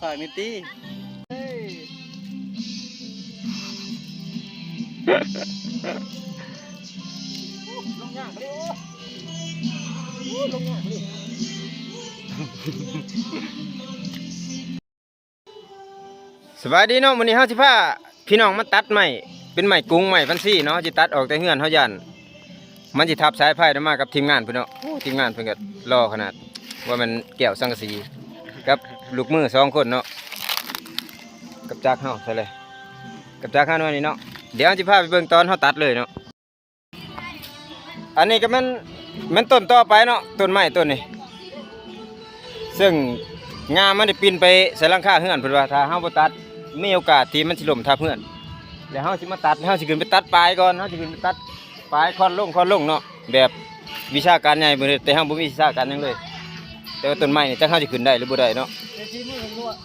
ປາຍມິຕິ ເຮີ້ຍ ລົງຍາກເລີຍ ໂອ້ ລົງຍາກເລີຍ. ສະບາຍດີເນາະ, ມື້ນີ້ເຮົາຊິພາພີ່ນ້ອງມາຕັດໄມ້ ເປັນໄມ້ກຸງໄມ້ຟັນຊີເນາະ, ເຮົາຊິຕັດອອກແຕ່ເຮືອນ ເຮົາຢ້ານມັນຊິທັບສາຍໄຟ. ນຳມາກັບທີມງານເພິ່ນເນາະ, ໂອ້ ທີມງານເພິ່ນກໍຫຼໍຂະໜາດ ວ່າແມ່ນແກ້ວສັງກະສີ ກັບລູກມືສອງຄົນເນາະ, ກັບຈັກເຮົາໃສ່ເລີຍ ກັບຈັກເຮົາໜ່ວຍນີ້ເນາະ. ດຽວເຮົາຊິພາໄປເບິ່ງຕອນເຮົາຕັດເລີຍເນາະ. ອັນນີ້ກໍແມ່ນ ແມ່ນຕົ້ນຕໍ່ໄປເນາະ, ຕົ້ນໄມ້ຕົ້ນນີ້ ເຊິ່ງງາມັນໄດ້ປິ່ນໄປໃສ່ຫຼັງຄາເຮືອນ. ເພິ່ນວ່າຖ້າເຮົາບໍ່ຕັດ ມີໂອກາດທີ່ມັນຊິລົ້ມທັບເຮືອນ. ແລ້ວເຮົາຊິມາຕັດ ເຮົາຊິຂຶ້ນໄປຕັດປາຍກ່ອນ, ເຮົາຊິຂຶ້ນໄປຕັດປາຍ ຄ່ອນລົງ ຄ່ອນລົງເນາະ, ແບບວິຊາການໃຫຍ່ເບິ່ງເດີ, ແຕ່ເຮົາບໍ່ມີວິຊາການຫຍັງເລີຍ. ແຕ່ວ່າຕົ້ນໄມ້ນີ້ ຈັກເຮົາຊິຂຶ້ນໄດ້ຫຼືບໍ່ໄດ້ເນາະ,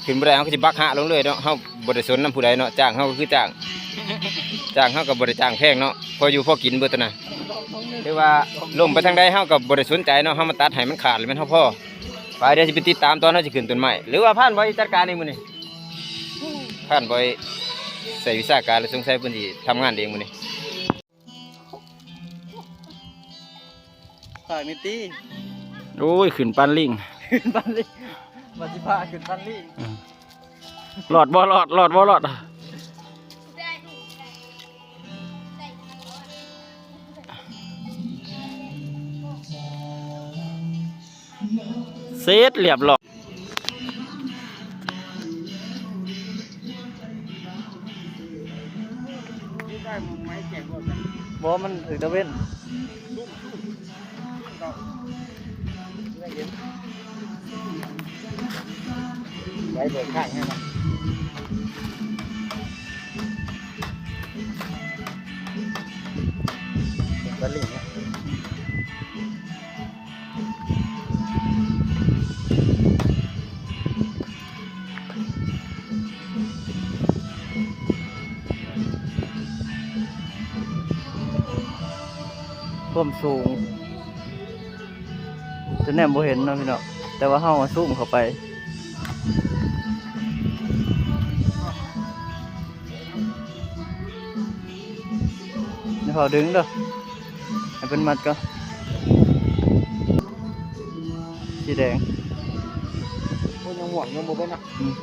ຂຶ້ນບໍ່ໄດ້ ເຮົາກໍຊິບັກຫະລົງເລີຍເນາະ. ເຮົາບໍ່ໄດ້ສົນນຳຜູ້ໃດເນາະ, ຈ້າງເຮົາກໍຄືຈ້າງ ຈ້າງເຮົາກໍບໍ່ໄດ້ຈ້າງແພງເນາະ, ພໍຢູ່ພໍກິນເບິດຫັ້ນນະ. ຄືວ່າລົມໄປທາງໃດ ເຮົາກໍບໍ່ໄດ້ສົນໃຈເນາະ, ເຮົາມາຕັດໃຫ້ມັນຂາດ ແລ້ວແມ່ນເຮົາພໍ. ໄປ ດຽວຊິໄປຕິດຕາມຕອນເຮົາຊິຂຶ້ນຕົ້ນໄມ້ ຫຼືວ່າພານບອຍຈັດການເອງມື້ນີ້. ພານບອຍໃຊ້ວິຊາການ ແລ້ວສົງໄສເພິ່ນຊິທຳງານເອງມື້ນີ້. ປາຍມິຕິ ໂອ້ຍ ຂຶ້ນປານລິງ ຂຶ້ນປານລິງ ວ່າຊິພາຂຶ້ນປານລິງ. ເອີ ລອດບໍ່ລອດ ລອດບໍ່ລອດ ເສັດລຽບຮ້ອຍ. ບໍ່ ມັນຖືກຕາເວັນ ໄວ້ເບິ່ງຂ້າງໃຫ້ມັນ ເປັນຕາລິງເນາະ. ຄວາມສູງຈະແນມບໍ່ເຫັນເນາະພີ່ນ້ອງ, ແຕ່ວ່າເຮົາຊູມເຂົ້າໄປ. ດຽວເຮົາດຶງເດີ ໃຫ້ເພິ່ນມັດກ່ອນ ສີແດງ. ໂອ້ຍ ຍັງໝວກຍັງບໍ່ເບິດນະ. ອືມ.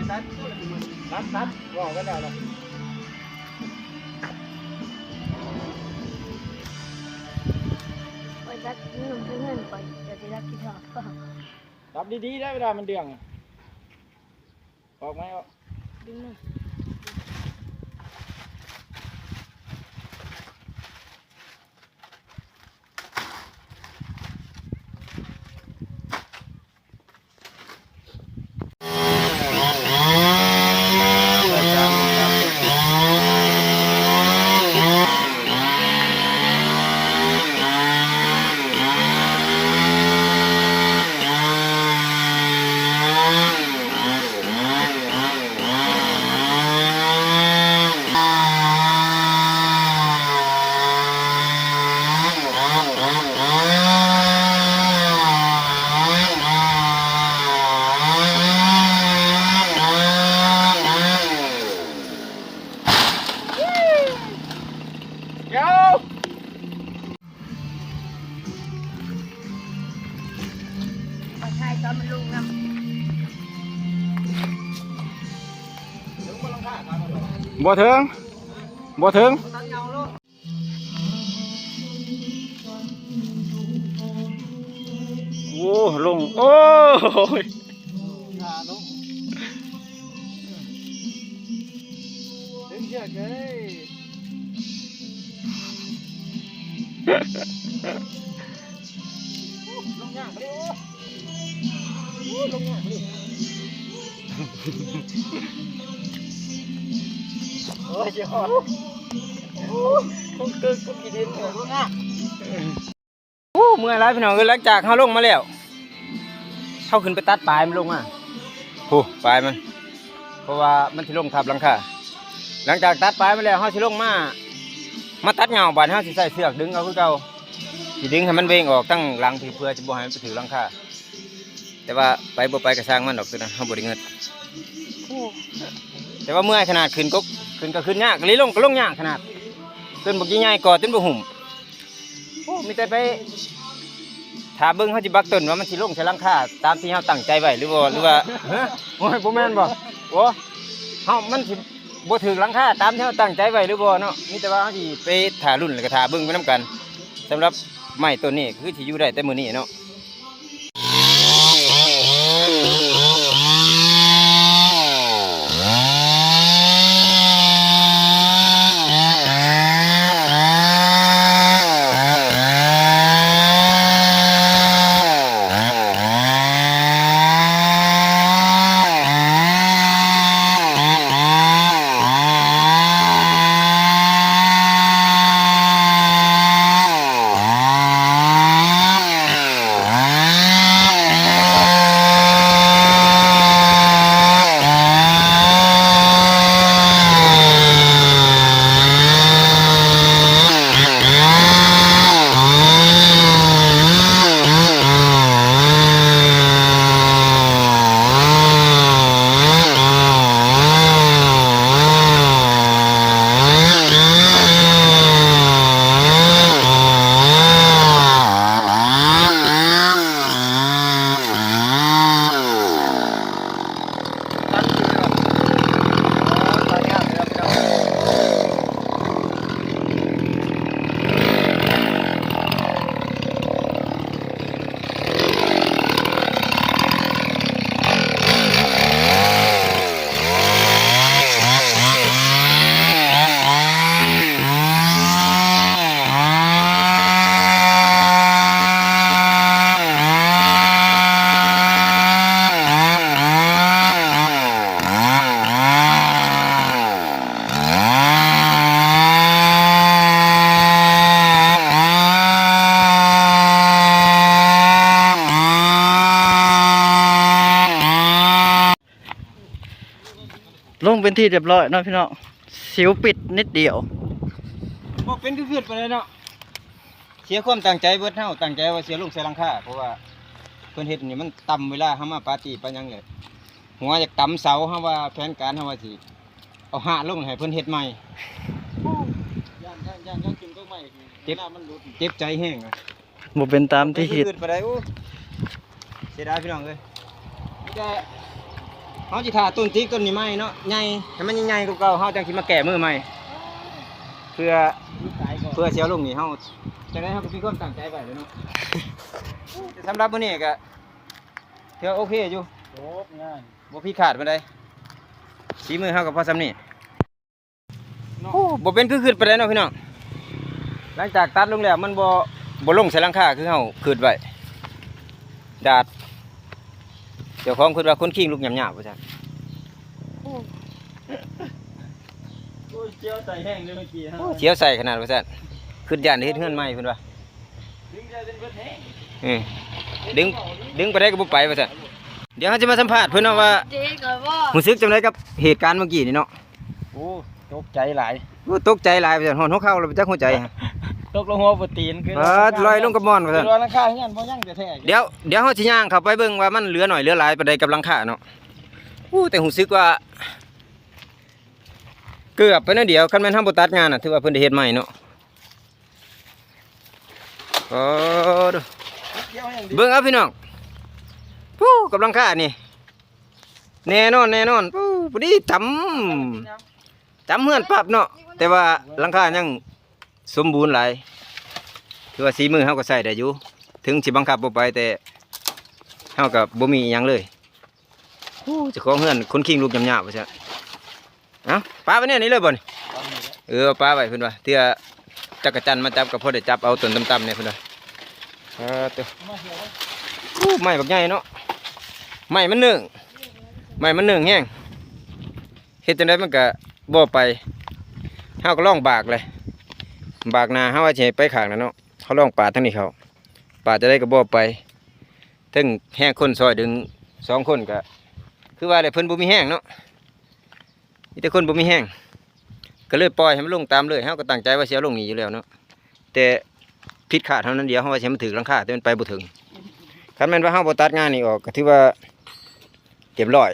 ຕັດ ຕັດ ເວົ້າກັນແລ້ວລະ ຂ້ອຍຕັດເງິນ ເງິນຂ້ອຍຈະໄດ້ຮັບຜິດຊອບ. ຕັດດີໆ ໄດ້ ເວລາມັນເດືອງ ອອກໄມ້ອອກ ດຶງມາ. ບໍ່ເຖິງ ບໍ່ເຖິງ. ໂອ້ ລົງ ໂອ້ຍ ດຶງເຊືອກເລີຍ. ໂອ້ຍ ຊິຮອດ ໂອ້ຍ ໂອ້ ເກີກ ເກີກຂີ້ດິນ ເບິ່ງນະ. ໂອ້ ເມື່ອຍຫຼາຍພີ່ນ້ອງເອີຍ, ຫຼັງຈາກເຮົາລົງມາແລ້ວ ເຮົາຂຶ້ນໄປຕັດປາຍມັນລົງມາ. ຜູ້ປາຍມັນ ເພາະວ່າມັນຊິລົງທັບຫຼັງຄາ. ຫຼັງຈາກຕັດປາຍມັນແລ້ວ ເຮົາຊິລົງມາ ມາຕັດເຫງົ້າ. ບາດເຮົາຊິໃຊ້ເຊືອກດຶງເອົາຄືເກົ່າ ຊິດຶງໃຫ້ມັນເຫວ່ງອອກທາງຫຼັງພີ້ ເພື່ອຈະບໍ່ໃຫ້ມັນໄປຖືກຫຼັງຄາ. ແຕ່ວ່າໄປບໍ່ໄປກໍຊ່າງມັນດອກ ຕົວນັ້ນເຮົາບໍ່ໄດ້ເງິດ. ແຕ່ວ່າເມື່ອຍຂະໜາດ ຂຶ້ນກໍ ຂຶ້ນກໍຂຶ້ນຍາກ ລີລົງກໍລົງຍາກຂະໜາດ. ຕົ້ນບັກໃຫຍ່ໆກໍຈົນບໍ່ຫຸ້ມ. ໂອ້ ມີແຕ່ໄປຖ້າເບິ່ງ ເຮົາຊິບັກຕົ້ນວ່າມັນຊິລົງໃສ່ຫຼັງຄາຕາມທີ່ເຮົາຕັ້ງໃຈໄວ້ຫຼືບໍ່ ຫຼືວ່າ ຮະ ໂອ້ຍ ບໍ່ແມ່ນບໍ່? ໂອ້ ເຮົາ ມັນຊິບໍ່ຖືກຫຼັງຄາຕາມທີ່ເຮົາຕັ້ງໃຈໄວ້ຫຼືບໍ່ເນາະ. ມີແຕ່ວ່າເຮົາຊິໄປຖ້າລຸ້ນ ແລ້ວກໍຖ້າເບິ່ງໄປນຳກັນ. ສຳລັບໄມ້ຕົ້ນນີ້ກໍຄືຊິຢູ່ໄດ້ແຕ່ມື້ນີ້ເນາະ. ລົງເປັນທີ່ຮຽບຮ້ອຍເນາະພີ່ນ້ອງ ສິວປິດນິດດຽວ. ບໍ່ເປັນຄືຄິດປານໃດເນາະ ເສຍຄວາມຕັ້ງໃຈເບິດ. ເຮົາຕັ້ງໃຈວ່າຊິເອົາລົງໃສ່ຫຼັງຄາ ເພາະວ່າເພິ່ນເຮັດນີ້ມັນຕ່ຳເວລາເຮົາມາປາຕີ້ປາຫຍັງເລີຍ. ຫົວຢາກຕຳເສົາ ເຮົາວ່າແຜນການເຮົາວ່າຊິເອົາຮາກລົງໃຫ້ເພິ່ນເຮັດໃໝ່. ໂອ້ ຢ້ານ ຢ້ານ ຢ້ານ ຢ້ານກິນກົກໄມ້ ເຈັບ ເວລາມັນຫຼຸດ ເຈັບໃຈແຮງ. ບໍ່ເປັນຕາມທີ່ຄິດ ບໍ່ເປັນຄືຄິດປານໃດ. ໂອ້ ເສຍດາຍພີ່ນ້ອງເອີຍ. ມີແຕ່ເຮົາຊິຖ້າຕົ້ນຈິກຕົ້ນນີ້ໃໝ່ເນາະ ໃຫຍ່ ໃຫ້ມັນໃຫຍ່ກວ່າເກົ່າ ເຮົາຈັ່ງຊິມາແກ້ມືໃໝ່ ເພື່ອ ເພື່ອຊິເອົາລົງນີ້. ເຮົາ ຈັ່ງໃດເຮົາກໍມີຄວາມຕັ້ງໃຈໄວ້ແລ້ວເນາະ. ແຕ່ສຳລັບມື້ນີ້ກໍຖືວ່າໂອເຄຢູ່ ຈົບງານ ບໍ່ຜິດພາດປານໃດ. ສີມືເຮົາກໍພໍສ່ຳນີ້. ໂອ້ ບໍ່ເປັນຄືຄິດປານໃດເນາະພີ່ນ້ອງ. ຫຼັງຈາກຕັດລົງແລ້ວ ມັນບໍ່ ບໍ່ລົງໃສ່ຫຼັງຄາຄືເຮົາຄິດໄວ້. ດາດ ເຈົ້າຂອງຄິດວ່າຄົນຄີງລຸກຫຍາບໆ ວ່າຊັ້ນ. ໂອ້ຍ ສຽວໃສ່ແຮງເລີຍເມື່ອກີ້ ໂອ້ຍ ສຽວໃສ່ຂະໜາດ ວ່າຊັ້ນ. ຄິດຢ້ານໄດ້ເຮັດເຮືອນໃໝ່ເພິ່ນວ່າ. ດຶງໃສ່ຈົນເບິດແຮງ ເອີ ດຶງ ດຶງປານໃດກໍບໍ່ໄປ ວ່າຊັ້ນ. ດຽວເຮົາຈະມາສຳພາດເພິ່ນເນາະວ່າ ເດ້ກໍບໍ່ ຮູ້ສຶກຈັ່ງໃດກັບເຫດການເມື່ອກີ້ນີ້ເນາະ. ໂອ້ ຕົກໃຈຫຼາຍ ໂອ້ ຕົກໃຈຫຼາຍວ່າຊັ້ນ. ຮອດຫົວເຂົ່າແລ້ວ ໄປຈັກຫົວໃຈ ຕົກລົງຫົວບໍ່ຕີນ ຄື ເອີ ລອຍລົງກັບໝອນວ່າຊັ້ນ. ຫຼັງຄາເຮືອນບໍ່ຍັງແທ້ໆ. ດຽວ ດຽວເຮົາຊິຍ່າງເຂົ້າໄປເບິ່ງວ່າມັນເຫຼືອໜ້ອຍເຫຼືອຫຼາຍປານໃດກັບຫຼັງຄາເນາະ. ໂອ້ ແຕ່ຮູ້ສຶກວ່າເກືອບໄປໜ້ອຍດຽວ ຄັນແມ່ນເຮົາບໍ່ຕັດງານນະ ຖືວ່າເພິ່ນໄດ້ເຮັດໃໝ່ເນາະ. ໂອ້ ເບິ່ງເອົາພີ່ນ້ອງ ໂອ້ ກັບຫຼັງຄານີ້ ແນ່ນອນ ແນ່ນອນ. ໂອ້ ພໍດີຕຳ ຕຳເຮືອນປັບເນາະ ແຕ່ວ່າຫຼັງຄາຍັງສົມບູນຫຼາຍ. ຖືວ່າສີມືເຮົາກໍໃຊ້ໄດ້ຢູ່ ເຖິງຊິບັງຄັບບໍ່ໄປ ແຕ່ເຮົາກໍບໍ່ມີອີ່ຫຍັງເລີຍ. ໂອ້ ເຈົ້າຂອງເຮືອນຄົນຄີງລຸກຫຍາບໆ ວ່າຊັ້ນ. ເອົ້າ ປະໄວ້ແນວນີ້ເລີຍບໍ່ນີ້? ເອີ ເອົາປະໄວ້ເພິ່ນວ່າ ເທື່ອຈັກກະຈັນມາຈັບກໍພໍໄດ້ຈັບເອົາຕົ້ນຕ່ຳໆ ແດ່ເພິ່ນວ່າ. ເອີ ໂອ້ ໄມ້ບັກໃຫຍ່ເນາະ ໄມ້ມັນເໜິ້ງ ໄມ້ມັນເໜິ້ງແຮງ. ເຮັດຈັ່ງໃດມັນກະບໍ່ໄປ ເຮົາກໍລອງບາກເລີຍ ບາກໜ້າເຮົາວ່າຊິໃຫ້ໄປຂ້າງນັ້ນເນາະ. ເຮົາລອງປາດທາງນີ້ເຂົ້າ ປາດຈັ່ງໃດກໍບໍ່ໄປ ເຖິງແຮງຄົນຊ່ອຍດຶງ ສອງຄົນກະ ຄືວ່າແຫຼະ ເພິ່ນບໍ່ມີແຮງເນາະ ມີແຕ່ຄົນບໍ່ມີແຮງ ກໍເລີຍປ່ອຍໃຫ້ມັນລົງຕາມເລີຍ. ເຮົາກໍຕັ້ງໃຈວ່າຊິເອົາລົງນີ້ຢູ່ແລ້ວເນາະ ແຕ່ຜິດຄາດເຮົານັ້ນດຽວ ເຮົາວ່າຊິໃຫ້ມັນຖືກຫຼັງຄາ ແຕ່ມັນໄປບໍ່ເຖິງ. ຄັນແມ່ນວ່າເຮົາບໍ່ຕັດງານນີ້ອອກ ກໍຖືວ່າຮຽບຮ້ອຍ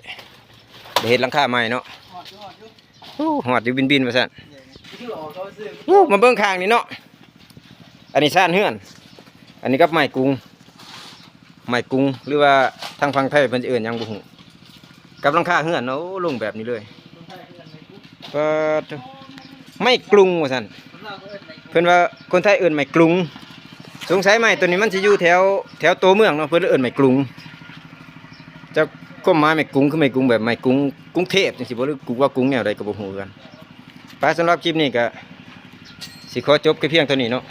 ໄດ້ເຮັດຫຼັງຄາໃໝ່ເນາະ. ໂອ້ ຮອດຢູ່ ບິນໆ ວ່າຊັ້ນ. ໂອ້ ມາເບິ່ງຂ້າງນີ້ເນາະ ອັນນີ້ຊານເຮືອນ ອັນນີ້ກັບໄມ້ກຸງ ໄມ້ກຸງ ຫຼືວ່າທາງຝັ່ງໄທເພິ່ນຊິເອີ້ນຫຍັງບໍ່ຮູ້ ກັບຫຼັງຄາເຮືອນ. ໂອ້ ລົງແບບນີ້ເລີຍ. ປາດໂທ້ ໄມ້ກລຸງວ່າຊັ້ນ ເພິ່ນວ່າຄົນໄທເອີ້ນໄມ້ກລຸງ. ສົງໄສໄມ້ຕົວນີ້ມັນຊິຢູ່ແຖວ ແຖວໂຕເມືອງເນາະ ເພິ່ນເອີ້ນໄມ້ກລຸງ. ຈັກຄວາມໝາຍໄມ້ກລຸງ ຄືໄມ້ກລຸງແບບໄມ້ກຸງກຸງເທບຈັ່ງຊີ້ບໍ່ ຫຼືກຸງວ່າກຸງແນວໃດກໍບໍ່ຮູ້ຄືກັນ. ໄປ ສຳລັບຄລິບນີ້ກໍຊິຂໍຈົບແຄ່ພຽງເທົ່ານີ້ເນາະ.